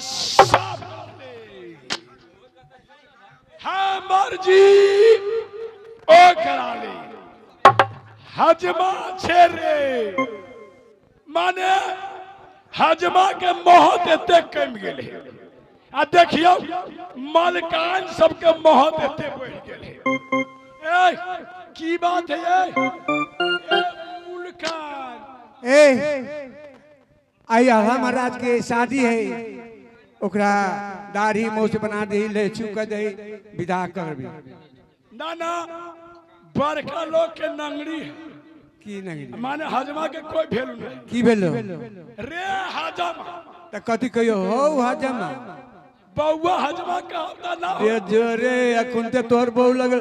साफ कर ले। हमर जी ओ करा ले हजमा छे रे, माने हजमा के महत एते कम गेल है आ देखियो मलकान सबके महत एते बढ़ि गेल है। ए की बात है ए? ए मुलकान ए आई आल्हा महाराज के शादी है, ओकरा दाढ़ी मोछ बना दही, लेचू कर दही, विदा कर भी। ना ना बड़का लोग के नंगड़ी है। की नंगड़ी? माने हजमा के कोई भेलू नहीं। की भेलो? रे हजमा। त कथी कहियो हो हजमा? बउआ हजमा का होता ना। रे जोरे अखुन ते तोर बहू लगल,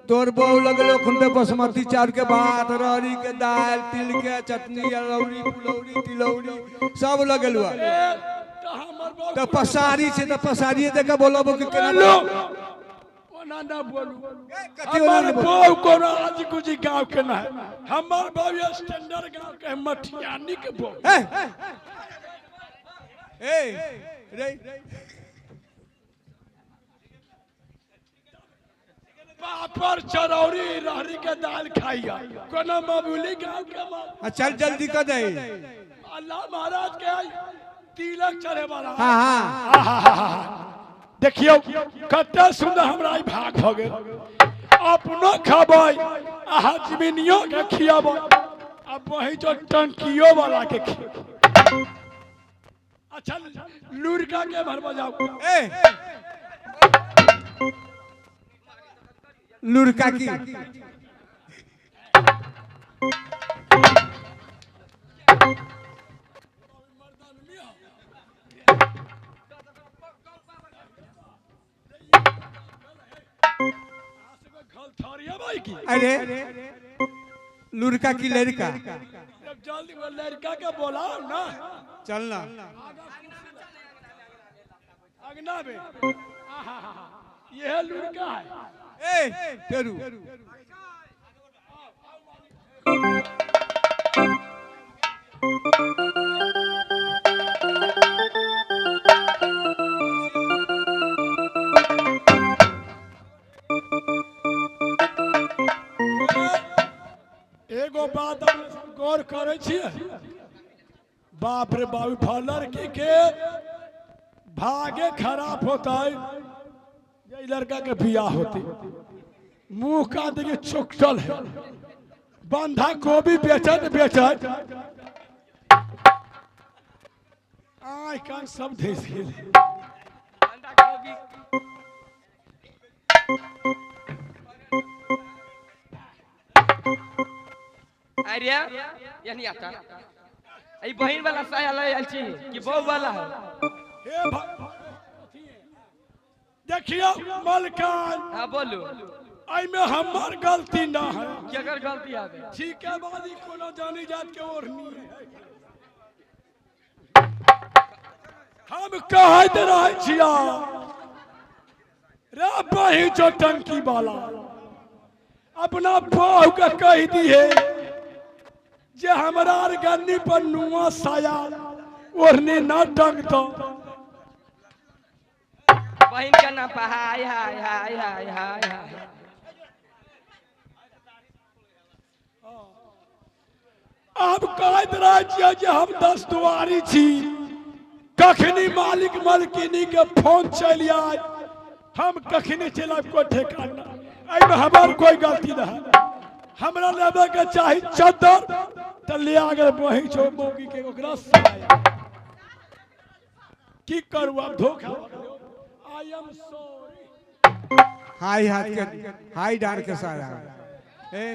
तोर बहू लगल अखुन ते बासमती चाउर के भात, रहरी के दाल, तिल के चटनी, अरौरी, फुलौरी, तिलौरी सब लगल हुआ। ए, त हमर बहू त पसारी छै त पसारिए देख के बोलबो कि केना बोलू। ओना ना बोलू। कथी ओना हमर ना बोलू? बहू कोनो आज गुजी गांव के ना है। हमर बहू स्टैंडर्ड गांव के है, मठियानी के बहू। ए, ए, रे। पापड़ चरौरी रहरी के दाल खाइया कोनो मामूली गांव के हाँ, चल जल्दी कर दे। अल्लाह महाराज के आई तिलक चढ़े वाला। हाँ, हाँ। देखियो कते सुंदर हमरा ई भाग भ गेल। अपनो खबै आ हजमिनियो के खियाबै आ वही जो टंकियो वाला के खियाबै। अच्छा लुड़का के भर बजाओ। ए लुड़का की अरे लुड़का की लड़का जल्दी वो लड़का के बोलाओ ना। चलना अंगना में। यह लुड़का है। ए तेरू एगो बात अपने सब गौर करे छियै, बाप रे बाप लड़की के भागे खराब होता है, ये लड़का के बियाह होती मुंह का देखिए चुकटल है, बंधा गोभी बेचत बेचत आय कान सब धस गेल। अरे ये नहीं आता। ई बहिन वाला साया ले आयल छी कि बहू वाला है? हे देखियो मलकान। हाँ बोलू। एहि में हमर गलती ना है। केकर गलती आवे? ठीक है बाजी कोनो जानी जात के ओढ़नी है। हम कहैत रहै छिया रे बही जो टंकी वाला अपना बहू के कह दिहे जे हमरा आर गन्नी पर नुआ साया ओढ़नी ना टंगतो। बहिन के ना हाय हाय हाय हाय हाय हाय। अब कहैत रहै छियै जे हम 10 दुआरी छी, कखनी मालिक मालकिनी के फोन चलि आय, हम कखनी चलि आयब कोई ठेकाना। एहिमे हमर कोई गलती नहीं है। हमरा लेबे के चाही चद्दर त ले आ गेल बही छौ मौगी के ओकरा साया। की करू अब धोखा। I am sorry. हाय हाथ के हाय डार के साया। ए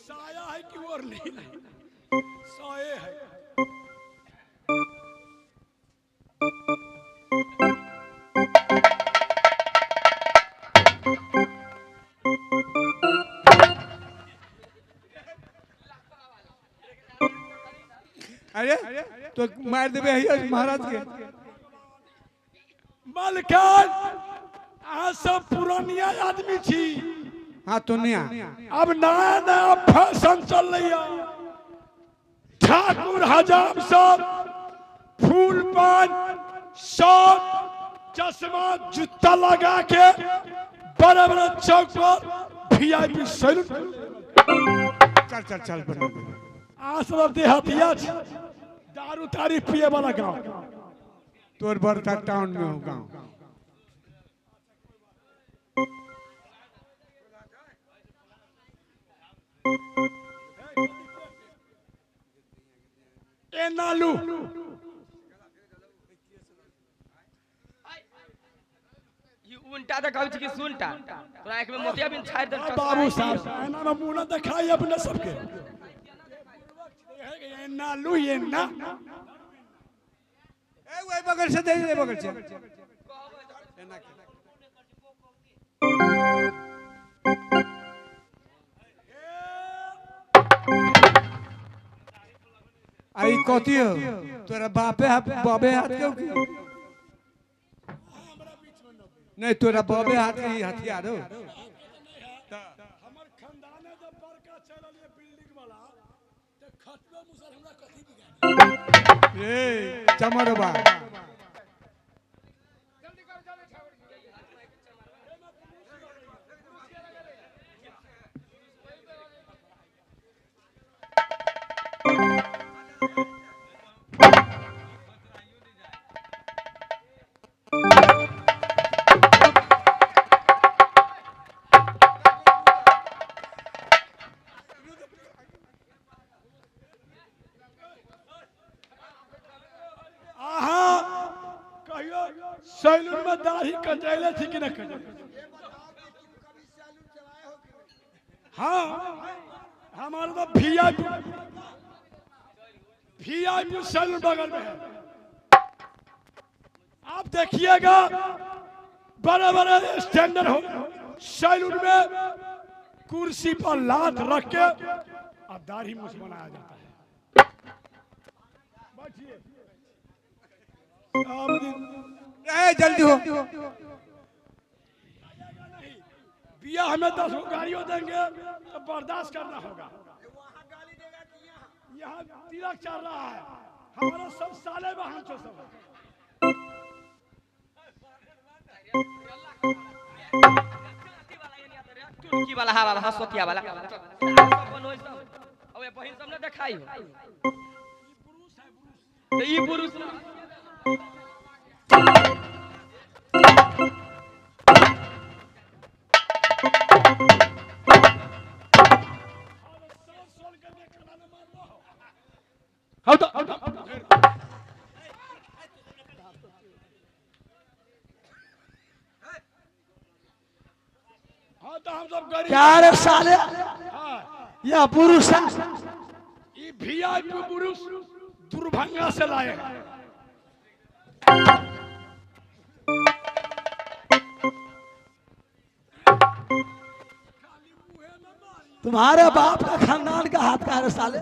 साया है कि और नहीं है, साये है। अरे तो मार देबे है महाराज के। मलकान अहाँ सब पुरानिया आदमी छी। हाँ तो नया अब नया नया फैशन चल रही है। ठाकुर हजाम सब फूल पान सब चश्मा जूता लगा के बड़े बड़े चौक पर वीआईपी सैलून। चल चल चल बना अहाँ सब देहातिया छी, दारू तारी पिए वाला गाँव। तोर बड़का टाउन में हो गाँव। ए नालू ई उल्टा देखाबै छी कि सुनटा? तोरा आँखि में मोतिया बिन छाड़ि देल। बाबू साहब एना में मुँह न देखाई अपने सबके। ए नालू ये ना ए वही बगल से दे दे बगल से। आई कथी हो तोरा बापे हाथ बाबे हाथ के की? नहीं तोरा बाबे हाथ के ही हथियार हो। हमर खानदाने जब बड़का चलल ये बिल्डिंग वाला त खतबे मुसर हमरा कथी बिगाड़ी। ए चमरबा सैलून में दाढ़ी कटैले थी कि न कटैले? हाँ हमारा तो वीआईपी सैलून बगल में है। आप देखिएगा बड़े बड़े स्टैंडर्ड हो सैलून में कुर्सी पर लात रख के और दाढ़ी मूछ बनाया जाता है। बैठिए ए जल्दी हो। बिया हमें 10 गाड़ियों देंगे तो बर्दाश्त करना होगा। यहाँ तिलक चल रहा है हमारा सब साले बहन चो सब। टुटकी वाला हा वाला हसोतिया वाला सब बनोइ सब। अब ये बहिन सब न देखाई हो तो ई पुरुष हाँ तो हम सब गरीब। क्या रे साले? यह पुरुष है। ये वीआईपी पुरुष दुर्भंगा से लाए हैं। तुम्हारे बाप का खानदान का हाथ का है साले।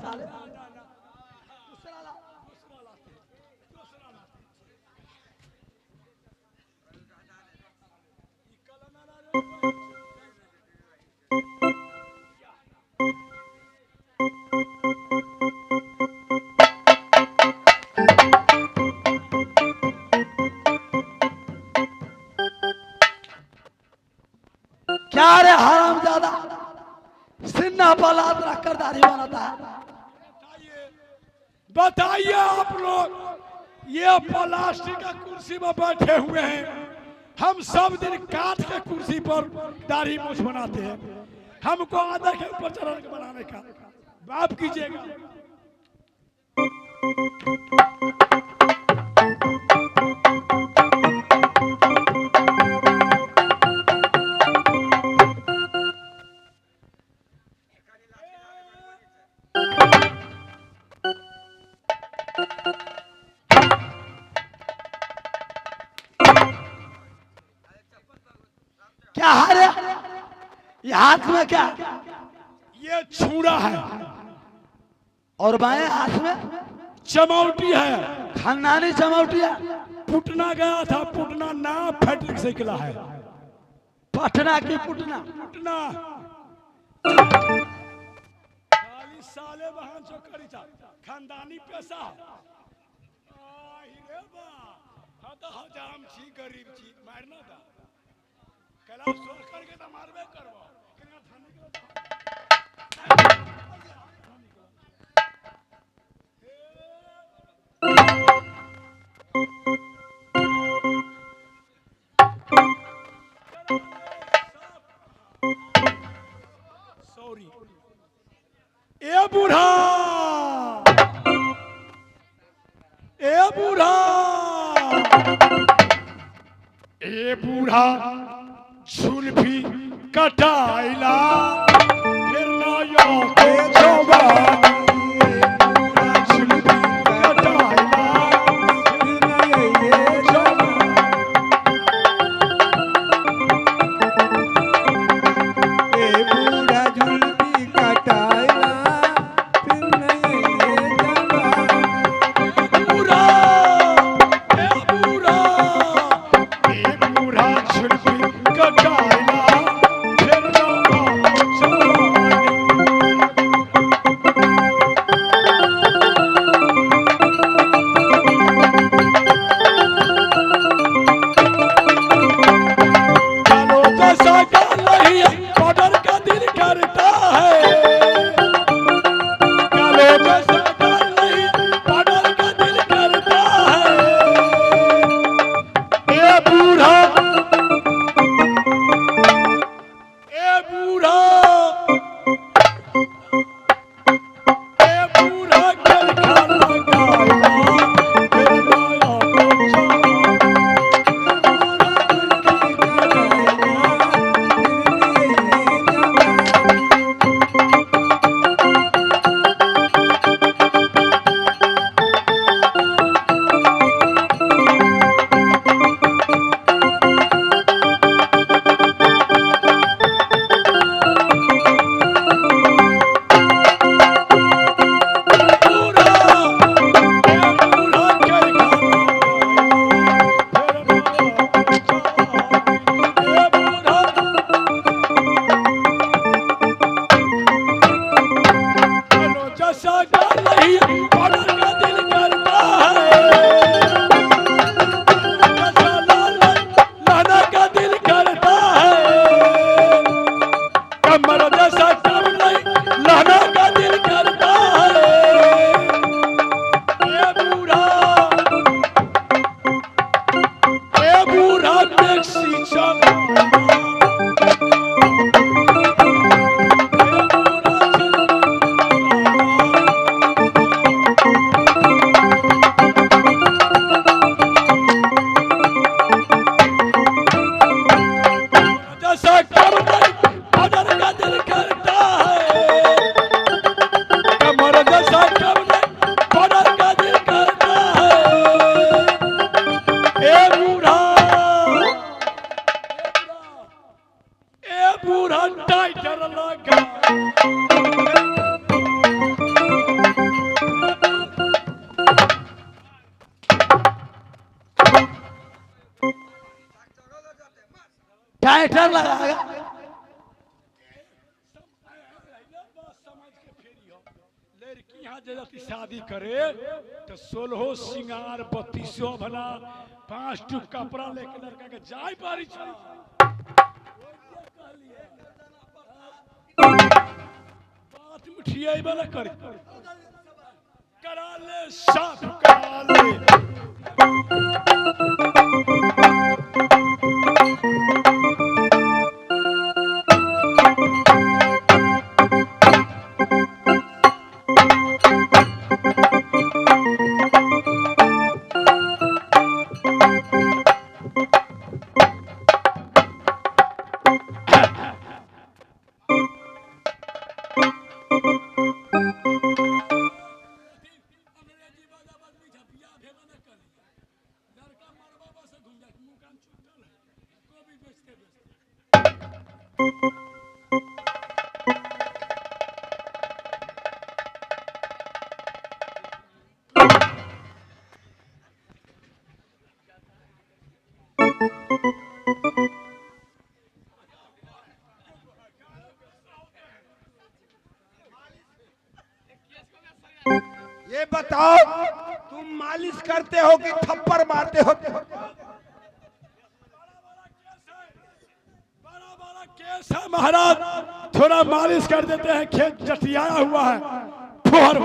क्या रे हरामजादा, सिन्ना पलाद रखकर दाढ़ी बनाता है। बताइए आप लोग, ये प्लास्टिक का कुर्सी में बैठे हुए हैं। हम सब दिन काठ के कुर्सी पर दाढ़ी मूछ बनाते हैं। हमको आधा के ऊपर चढ़ के बनाने का बाप कीजिएगा। क्या है ये हाथ में? क्या ये छुरा है। और बाएं हाथ में चमौटी है, खानदानी चमौटी है। पुटना गया था, पुटना ना फैक्ट्री से निकला है। पटना की पुटना, पुटना खाली साले बहन जो करी था, खानदानी पैसा। रे बा, हाँ तो हजाम छी, गरीब छी, मारना था कैलाश सोर करके तो मारबे करबो। सॉरी ए बूढ़ा, ए बूढ़ा, ए बूढ़ा झुलफी कटाइला फिर ना यो के जवानी। झुलफी कटाइला फिर ना ये जवानी। ए बूढ़ा झुलफी कटाइला फिर ना ये जवानी। बूढ़ा, ए बूढ़ा, ए बूढ़ा झुलफी कटाइला फिर ना जवानी। चलो जैसा गाल नहीं बॉर्डर का दिल करता है। चलो जैसा गाल नहीं बॉर्डर का दिल करता है। ए बूढ़ा, ए बूढ़ा, ए बूढ़ा कर खाना गाला फिर नया जवानी। बूढ़ा, ए बूढ़ा कर खाना फिर नया जवानी। ए बूढ़ा चलो जैसा गाल नहीं बॉर्डर का दिल करता है। जैसा लाल लाना का दिल करता है। कमर जैसा कम नहीं लाना का दिल करता है। ए बूढ़ा, ए बूढ़ा टैक्सी चला, ए बूढ़ा जैसा कम नहीं बॉर्डर का दिल करता है। कमर जैसा कम नहीं बॉर्डर का दिल करता है। ए बूढ़ा, ए बूढ़ा टाइटर लगा। टाइटर लगाएगा। समझ के फेरी हो लड़की यहाँ जे जाती शादी करे तो 16 सिंगार 32 भला 5 टुक कपड़ा लेके लड़का के जाय पारी छै। बात मुठियाई वाला करे करा ले, साफ करा ले। अंग्रेजी बाजा बदली छै, बियाह भेबे नहि करै। लड़का मरबा बस घुम जाए, मुँह कान छूटल है, कोबी बेचते बेचते। ये बताओ तुम मालिश करते हो कि थप्पड़ मारते हो? बड़ा बड़ा केस है महाराज, थोड़ा मालिश कर देते हैं, खेत जटियाया हुआ है। फुहर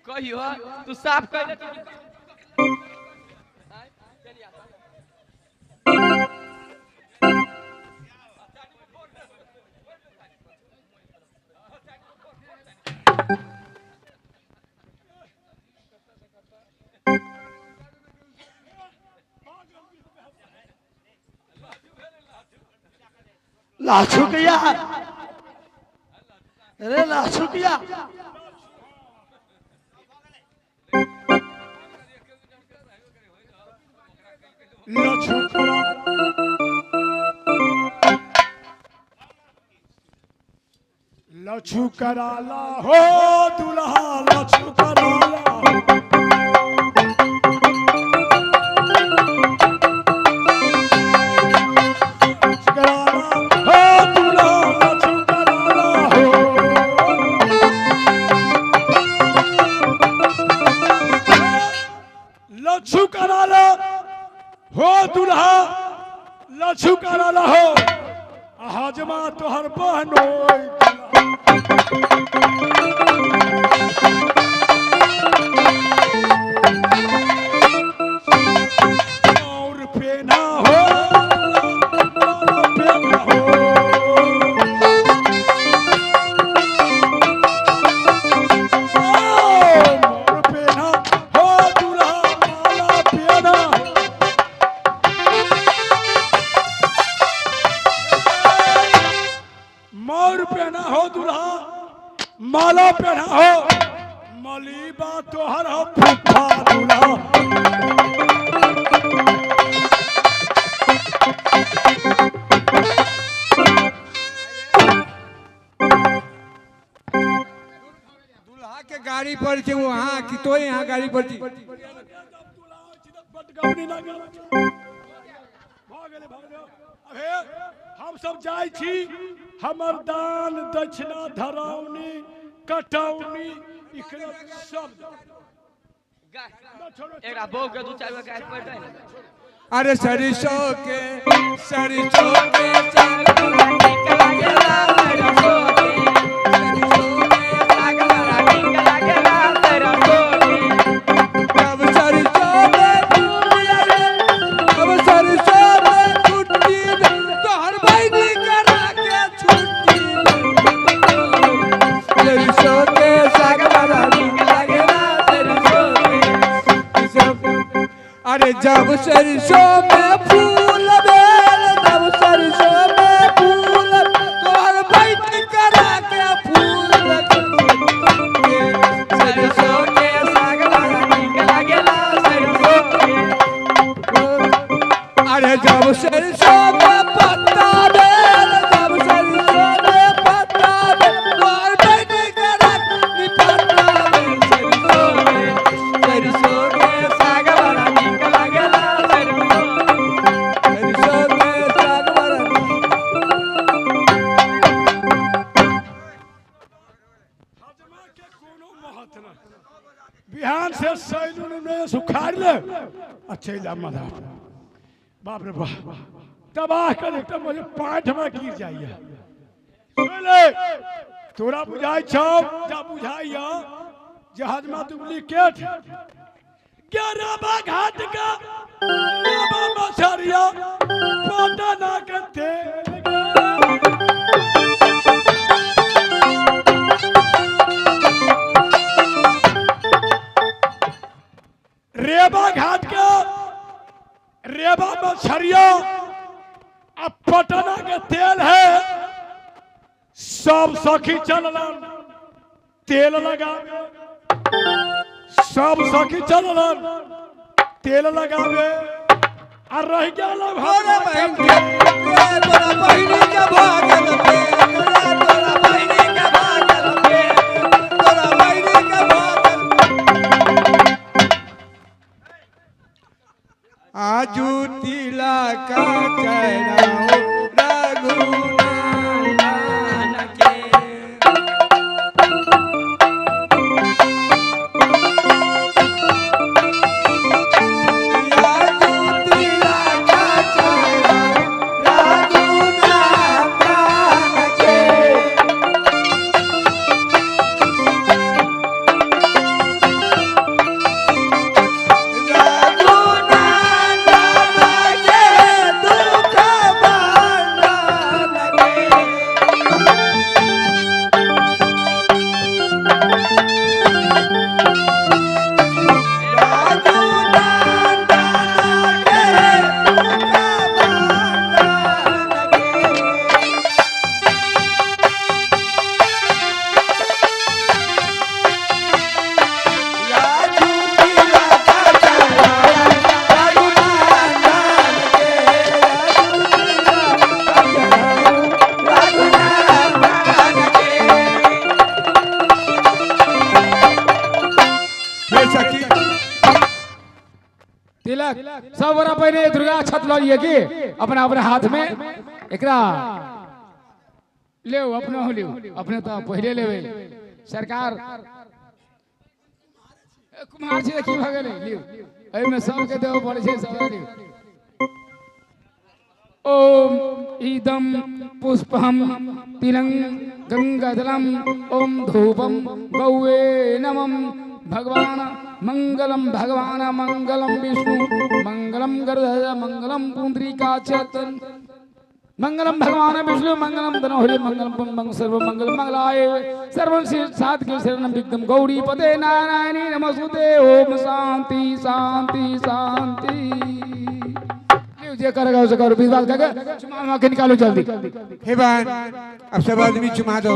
कहियो तू साफ कर दे। लाछुकिया, अरे लाछुकिया, लछू कराला हो दुल्हा, लछू कराला हो। कराला हो दुल्हा, लछू कराला हो। लछू कराला हो दुल्हा, लछू कराला हो। हाजमा तोहर बहनोई। और पेना हो, पेना हो। और पेना हो दुल्हा, माला पेना हो। मोर पहना हो दुल्हा, माला पहना हो। मलीबा तोहर हो फूफा दुल्हा। दुल्हा के गाड़ी पर छे वहाँ कि तो यहाँ गाड़ी पर छी। हम सब जाइ छी, हमर दान दक्षिणा धरौनी कटौनी इकरा सब। एकरा बहू के दू चार गो गाय पड़ जाए। अरे सरिसो के, सरिसो के साग बड़ा नीक लागेला, सरसों के, सरिसो के साग बड़ा नीक लागेला, सरसों के। तब सरिसो में फूल रे, तब सरिसो में छुट्टी दे, तोहर बहिनी करा के छुट्टी दे। सरिसो के साग बड़ा नीक लागेला, सरसों के। अरे जब सरसों में फूल बेल, जब सरसों में फूल, तोहर बहिनी करा के फूल दे। सरसों के साग बड़ा नीक लागेला, सरसों के। अरे जब सरसों में पत्ता बेल, जब सरसों में पत्ता बेल, तोहर बहिनी करा के पत्ता बेल। सरसों के, सरसों के साग बड़ा नीक लागेला, सरसों के। सरसों के साग बड़ा हजमा के कोनो महत्व न। बिहान से सैलून में सुखाड़ ले आ चलि जा मधार। बाप रे बाप, तबाह कर एकदम मुझे पाँच में गिर जाइए। सुन ले, तोरा बुझाई छौ, जा बुझाइया जे हजमा डुप्लीकेट ग्यारहवा घाट का रेबा मछरिया पटना के तेल गे। रेबा घाट के रेबा मछरिया अब पटना के तेल है। सब सखी चललन तेल लगावे सब सखी चललन तेल लगावे आ रह गेल तोरा बहिन के तोरा बहिनी के भागल पे तोरा बहिनी के भागल पे तोरा बहिनी के भागल। आजू तिलक चढ़ाओ रघुनाथ के। आजू तिलक चढ़ाओ रघुनाथ के। रघुनाथ के दुख भंजन के। रघुनाथ के दुख भंजन के। राजू तिलक चढ़ाओ रघुनाथ के। राजू तिलक चढ़ाओ रघुनाथ के। हे सखी तिलक सब बड़ा पहले दुर्गा छत लऽ लिये की अपना अपना हाथ में एकरा ले अपने हो लियो अपने तो पहले लेवे सरकार कुम्हार छी की भऽ गेलै लियो एहिमे सबके देबऽ पड़ै छै सब लियो। ओम इदम पुष्पम तिलं गंगाजलम ओम धूपम गौवे नमः भगवान मंगलम भगवान मंगलम विष्णु मंगलम गरुड़ मंगलम पुंडरीकाक्षतन मंगलम भगवान विष्णु मंगलम धनोहरि मंगलम पुंबंग सर्व मंगल मंगलाय सर्वं श्री साधु शरणं विघ्नं गौरी पते नारायणी नमस्तुते। ओम शांति शांति शांति। लियो जे करेगा उसे करो, विश्वास करके चुमा के निकालो जल्दी। हे बहन अब सब आदमी चुमा दो।